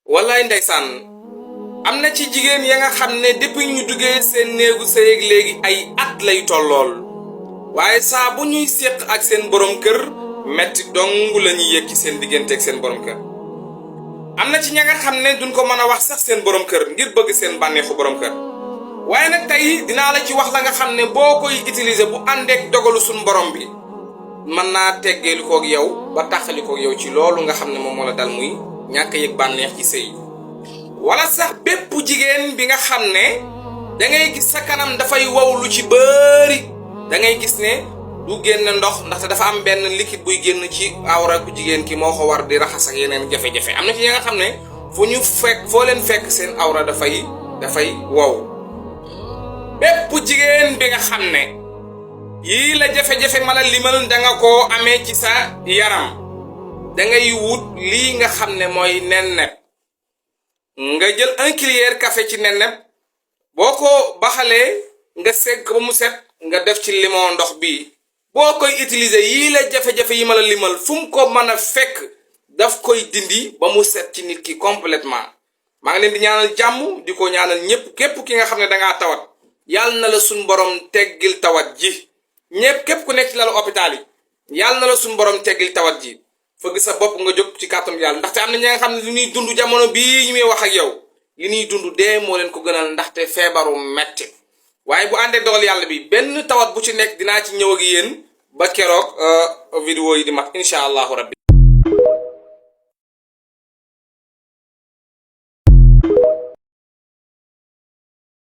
wallaay ndeysaan am na ci jigéen ya nga xam ne depuis ñu duggee seen néegu sëy ak léegi ay at lay tollool waaye saa bu ñuy séq ak seen borom kër metti dong la ñuy yëg ci seen diggante ak seen borom kër am na ci ña nga xam ne duñ ko mën a wax sax seen borom kër ngir bëgg seen bànneexu borom kër waaye nag tey dinaa la ci wax la nga xam ne boo koy utiliser bu àndeek dogalu suñ borom bi mën naa teggeelu koog yow ba taxali koog yow ci loolu nga xam ne moom moo la dal muy ñàkk yëg bànneex ci sëy wala sax bépp jigéen bi nga xam ne da ngay gis sa kanam dafay wow lu ci bëri da ngay gis ne du génn ndox ndaxte dafa am benn liquide buy génn ci awra ku jigéen ki moo ko war di raxas ak yeneen jafe-jafe am na ci ñi nga xam ne foo leen fekk seen awra dafay wow bépp jigéen bi nga xam ne yii la jafe-jafe ma la limal da nga koo amee ci sa yaram da ngay wut lii nga xam ne mooy nenneb nga jël 1 cuillère café ci nenneb boo ko baxalee nga segg ba mu set nga def ci limon ndox bi boo koy utiliser yii la jafe-jafe yi ma la limal fu mu ko mën a fekk daf koy dindi ba mu set ci nit ki complètement maa ngi leen di ñaanal jàmm di ko ñaanal ñëpp képp ki nga xam ne dangaa tawat yàlla na la suñ borom teggil tawat ji ñëpp képp ku nekk ci lalu hôpital yi yàlla na la suñ borom teggil tawat ji fëgg sa bopp nga jóg ci kàttan yàlla ndaxte am na ñi nga xam ne li ñuy dund jamono bii ñu muy wax ak yow li ñuy dund dee moo leen ko gënal ndaxte feebaru metti waaye bu àndee dogal yàlla bi benn tawat bu ci nekk dinaa ci ñëw ak yéen ba keroog vidéo yi di mat incha allahu rabbi